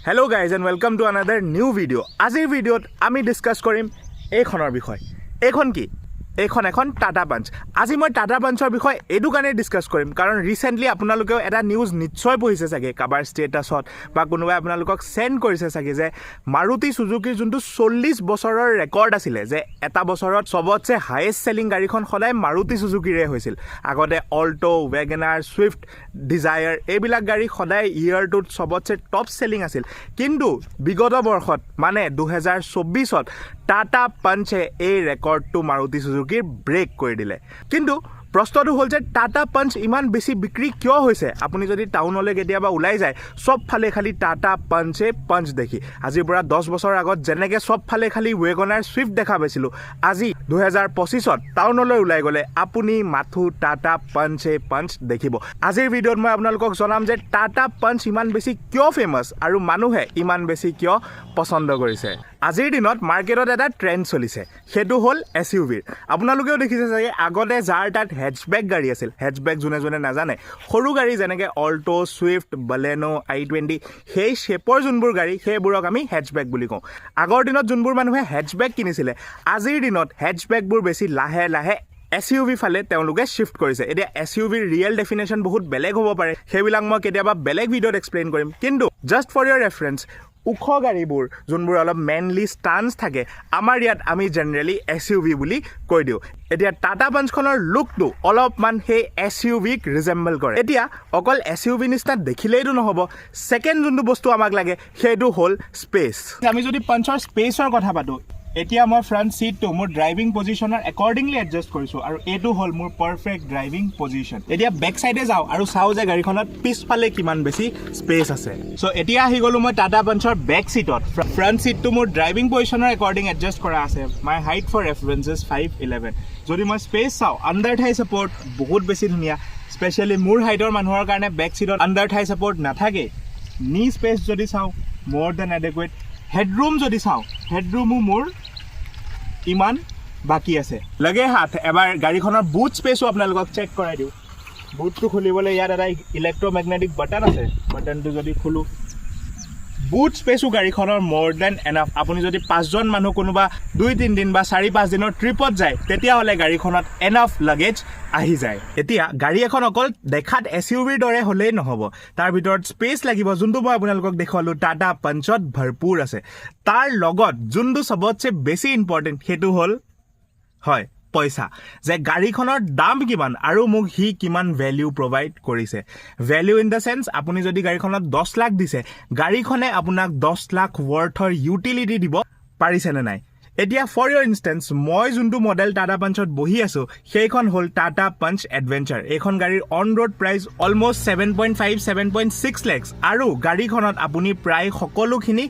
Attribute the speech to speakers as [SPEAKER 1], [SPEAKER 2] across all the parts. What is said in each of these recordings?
[SPEAKER 1] Hello guys and welcome to another new video. আজিৰ ভিডিঅ'ত আমি ডিছকাছ কৰিম এইখনৰ বিষয়ে। এইখন কি? এইখন এখন টাটা পাঞ্চ। আজি মই টাটা পাঞ্চৰ বিষয়ে এইটো কাৰণেই ডিছকাছ কৰিম, কাৰণ ৰিচেণ্টলি আপোনালোকেও এটা নিউজ নিশ্চয় পঢ়িছে চাগে কাৰোবাৰ ষ্টেটাছত বা কোনোবাই আপোনালোকক চেণ্ড কৰিছে চাগে যে মাৰুতি চুজুকিৰ যোনটো 40 বছৰৰ ৰেকৰ্ড আছিলে যে এটা বছৰত চবতছে হায়েষ্ট চেলিং গাড়ীখন সদায় মাৰুতি চুজুকিৰে হৈছিল। আগতে অল্ট', ৱেগেনাৰ, ছুইফ্ট ডিজায়াৰ এইবিলাক গাড়ী সদায় ইয়েৰটোত চবতছে টপ চেলিং আছিল। কিন্তু বিগত বৰ্ষত, মানে 2024ত টাটা পাঞ্চে এই ৰেকৰ্ডটো মাৰুতি চুজুকিৰ ব্ৰেক কৰি দিলে। কিন্তু প্ৰশ্নটো হ'ল যে টাটা পাঞ্চ ইমান বেছি বিক্ৰী কিয় হৈছে? আপুনি যদি টাউনলৈ কেতিয়াবা ওলাই যায়, চবফালে খালি টাটা পাঞ্চে পাঞ্চ দেখি। আজিৰ পৰা 10 বছৰৰ আগত যেনেকৈ চবফালে খালি ৱেগনাৰ, ছুইফ্ট দেখা পাইছিলোঁ, আজি 2025ত টাউনলৈ ওলাই গ'লে আপুনি মাথো টাটা পাঞ্চে পাঞ্চ দেখিব। আজিৰ ভিডিঅ'ত মই আপোনালোকক জনাম যে টাটা পাঞ্চ ইমান বেছি কিয় ফেমাছ আৰু মানুহে ইমান বেছি কিয় পচন্দ কৰিছে। আজিৰ দিনত মাৰ্কেটত এটা ট্ৰেণ্ড চলিছে, সেইটো হ'ল এছ ইউ ভিৰ। আপোনালোকেও দেখিছে চাগে, আগতে যাৰ তাত হেচবেক গাড়ী আছিল, হেচবেক যোনে যোনে নাজানে, সৰু গাড়ী, যেনেকৈ অল্ট', ছুইফ্ট, বলেনো, আই 20, সেই শ্বেপৰ যোনবোৰ গাড়ী, সেইবোৰক আমি হেচবেক বুলি কওঁ। আগৰ দিনত যোনবোৰ মানুহে হেচবেক কিনিছিলে, আজিৰ দিনত হেচবেকবোৰ বেছি লাহে লাহে এছ ইউ ভি ফালে তেওঁলোকে শ্বিফ্ট কৰিছে। এতিয়া এছ ইউ ভিৰ ৰিয়েল ডেফিনেশ্যন বহুত বেলেগ হ'ব পাৰে, সেইবিলাক মই কেতিয়াবা বেলেগ ভিডিঅ'ত এক্সপ্লেইন কৰিম। কিন্তু জাষ্ট ফৰ your reference, ওখ গাড়ীবোৰ যোনবোৰ অলপ মেনলি ষ্টান্স থাকে, আমাৰ ইয়াত আমি জেনেৰেলি এছ ইউ ভি বুলি কৈ দিওঁ। এতিয়া টাটা পাঞ্চখনৰ লুকটো অলপমান সেই এছ ইউ ভিক ৰিজেম্বল কৰে। এতিয়া অকল এছ ইউ ভি নিচিনা দেখিলেইতো নহ'ব, ছেকেণ্ড যোনটো বস্তু আমাক লাগে সেইটো হ'ল স্পেচ। আমি যদি পাঞ্চৰ স্পেচৰ কথা পাতোঁ, এতিয়া মই ফ্ৰণ্ট ছিটটো মোৰ ড্ৰাইভিং পজিশ্যনৰ একৰ্ডিংলি এডজাষ্ট কৰিছোঁ আৰু এইটো হ'ল মোৰ পাৰফেক্ট ড্ৰাইভিং পজিশ্যন। এতিয়া বেক চাইডে যাওঁ আৰু চাওঁ যে গাড়ীখনত পিছফালে কিমান বেছি স্পেচ আছে। চ' এতিয়া আহি গ'লোঁ মই টাটা পাঞ্চৰ বেক ছিটত। ফ্ৰণ্ট ছিটটো মোৰ ড্ৰাইভিং পজিশ্যনৰ একৰ্ডিং এডজাষ্ট কৰা আছে। My height for reference is 5'11। যদি মই স্পেচ চাওঁ, আণ্ডাৰ থাই ছাপৰ্ট বহুত বেছি ধুনীয়া। স্পেচিয়েলি মোৰ হাইটৰ মানুহৰ কাৰণে বেক ছিটত আণ্ডাৰ থাই ছাপৰ্ট নাথাকেই। নি স্পেচ যদি চাওঁ, মোৰ then adequate. Headroom যদি চাওঁ, হেডৰুমো মোৰ ইমান বাকী আছে। লগে হাত এবাৰ গাড়ীখনৰ বুট স্পেচো আপোনালোকক চেক কৰাই দিওঁ। বুটটো খুলিবলৈ ইয়াত এটা ইলেক্ট্ৰমেগনেটিক বাটন আছে। বাটনটো যদি খোলোঁ, বুট স্পেচো গাড়ীখনৰ মোৰ then enough. আপুনি যদি পাঁচজন মানুহ কোনোবা 2-3 দিন বা 4-5 দিনৰ ট্ৰিপত যায়, তেতিয়াহ'লে গাড়ীখনত এনাফ লাগেজ আহি যায়। এতিয়া গাড়ী এখন অকল দেখাত এছ ইউ ভিৰ দৰে হ'লেই নহ'ব, তাৰ ভিতৰত স্পেচ লাগিব, যোনটো মই আপোনালোকক দেখুৱালোঁ টাটা পাঞ্চত ভৰপূৰ আছে। তাৰ লগত যোনটো চবতছে বেছি ইম্পৰ্টেণ্ট, সেইটো হ'ল হয় পইচা, যে গাড়ীখনৰ দাম কিমান আৰু মোক সি কিমান ভেলিউ প্ৰভাইড কৰিছে। ভেলিউ ইন the sense, আপুনি যদি গাড়ীখনত 10 লাখ দিছে, গাড়ীখনে আপোনাক 10 লাখ ৱৰ্থৰ ইউটিলিটি দিব পাৰিছেনে নাই। এতিয়া ফৰ your instance, মই যোনটো মডেল টাটা পাঞ্চত বহি আছোঁ, সেইখন হ'ল টাটা পাঞ্চ এডভেঞ্চাৰ। এইখন গাড়ীৰ on road price almost 7.5, 7.6 lakhs আৰু গাড়ীখনত আপুনি প্ৰায় সকলোখিনি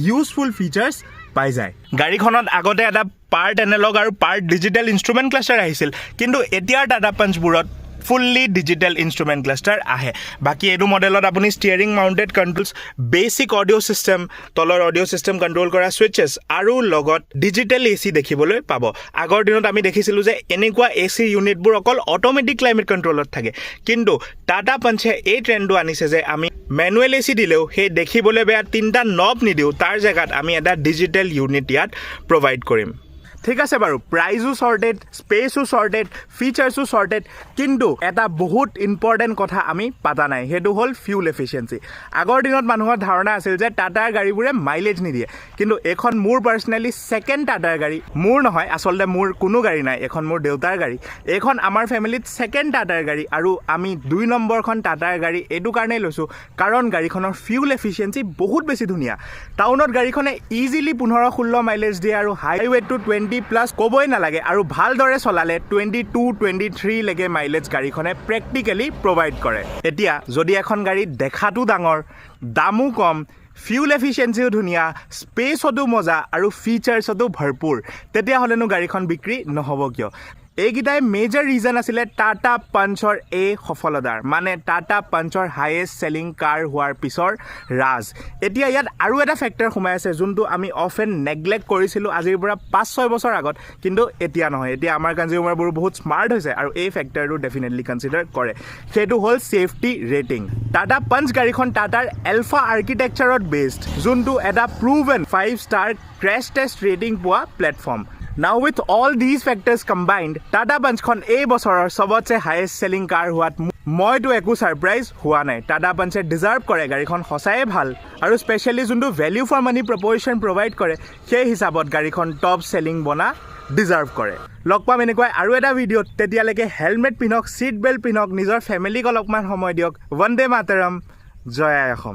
[SPEAKER 1] ইউজফুল ফিচাৰ্ছ পাই যায়। গাড়ীখনত আগতে এটা পাৰ্ট এনালগ আৰু পাৰ্ট ডিজিটেল ইনষ্ট্ৰুমেণ্ট ক্লাষ্টাৰ আহিছিল, কিন্তু এতিয়াৰ টাটা পাঞ্চবোৰত ফুল্লি ডিজিটেল ইনষ্ট্ৰুমেণ্ট ক্লাষ্টাৰ আহে। বাকী এইটো মডেলত আপুনি steering mounted controls, basic audio system, তলৰ অডিঅ' ছিষ্টেম কণ্ট্ৰল কৰা ছুইচেছ আৰু লগত ডিজিটেল এ চি দেখিবলৈ পাব। আগৰ দিনত আমি দেখিছিলোঁ যে এনেকুৱা এ চি ইউনিটবোৰ অকল অট'মেটিক ক্লাইমেট কণ্ট্ৰলত থাকে, কিন্তু টাটা পাঞ্চে এই ট্ৰেণ্ডটো আনিছে যে আমি মেনুৱেল এ চি দিলেও সেই দেখিবলৈ বেয়া তিনিটা নব নিদিওঁ, তাৰ জেগাত আমি এটা ডিজিটেল ইউনিট ইয়াত প্ৰভাইড কৰিম। ঠিক আছে বাৰু, প্ৰাইজো চৰ্টেড, স্পেচো চৰ্টেড, ফিচাৰ্ছো চৰ্টেড, কিন্তু এটা বহুত ইম্পৰ্টেণ্ট কথা আমি পাতা নাই, সেইটো হ'ল ফিউল এফিচিয়েঞ্চি। আগৰ দিনত মানুহৰ ধাৰণা আছিল যে টাটাৰ গাড়ীবোৰে মাইলেজ নিদিয়ে, কিন্তু এইখন মোৰ পাৰ্চনেলি ছেকেণ্ড টাটাৰ গাড়ী। মোৰ নহয়, আচলতে মোৰ কোনো গাড়ী নাই, এইখন মোৰ দেউতাৰ গাড়ী। এইখন আমাৰ ফেমিলিত ছেকেণ্ড টাটাৰ গাড়ী আৰু আমি 2 নম্বৰখন টাটাৰ গাড়ী এইটো কাৰণেই লৈছোঁ, কাৰণ গাড়ীখনৰ ফিউল এফিচিয়েঞ্চি বহুত বেছি ধুনীয়া। টাউনত গাড়ীখনে ইজিলি 15-16 মাইলেজ দিয়ে আৰু হাইৱেটো 20+ ক'বই নালাগে আৰু ভালদৰে চলালে 22, 23লৈকে মাইলেজ গাড়ীখনে প্ৰেক্টিকেলি প্ৰভাইড কৰে। এতিয়া যদি এখন গাড়ী দেখাতো ডাঙৰ, দামো কম, ফিউল এফিচিয়েঞ্চিও ধুনীয়া, স্পেচতো মজা আৰু ফিচাৰ্ছতো ভৰপূৰ, তেতিয়াহ'লেনো গাড়ীখন বিক্ৰী নহ'ব কিয়? এইকেইটাই মেজৰ ৰিজন আছিলে টাটা পাঞ্চৰ এই সফলতাৰ, মানে টাটা পাঞ্চৰ হায়েষ্ট চেলিং কাৰ হোৱাৰ পিছৰ ৰাজ। এতিয়া ইয়াত আৰু এটা ফেক্টৰ সোমাই আছে, যোনটো আমি অফেন নেগলেক্ট কৰিছিলোঁ আজিৰ পৰা 5-6 বছৰ আগত, কিন্তু এতিয়া নহয়। এতিয়া আমাৰ কনজিউমাৰবোৰ বহুত স্মাৰ্ট হৈছে আৰু এই ফেক্টৰটো ডেফিনেটলি কনচিডাৰ কৰে। সেইটো হ'ল ছেফটি ৰেটিং। টাটা পাঞ্চ গাড়ীখন টাটাৰ এলফা আৰ্কিটেকচাৰত বেছড, যোনটো এটা proven 5 star crash test rating পোৱা platform. Now with all these factors combined, Tata পাঞ্চখন এই বছৰৰ চবতছে হায়েষ্ট চেলিং কাৰ হোৱাত মইতো একো ছাৰপ্ৰাইজ হোৱা নাই। টাটা পাঞ্চে ডিজাৰ্ভ কৰে। গাড়ীখন সঁচায়ে ভাল আৰু স্পেচিয়েলি যোনটো value for money proposition provide কৰে, সেই হিচাপত গাড়ীখন টপ চেলিং বনা ডিজাৰ্ভ কৰে। লগ পাম এনেকুৱাই আৰু এটা ভিডিঅ'ত। তেতিয়ালৈকে হেলমেট পিন্ধক, ছিট বেল্ট পিন্ধক, নিজৰ ফেমিলিক অলপমান সময় দিয়ক। বন্দে মাতৰম, জয় আই অসম।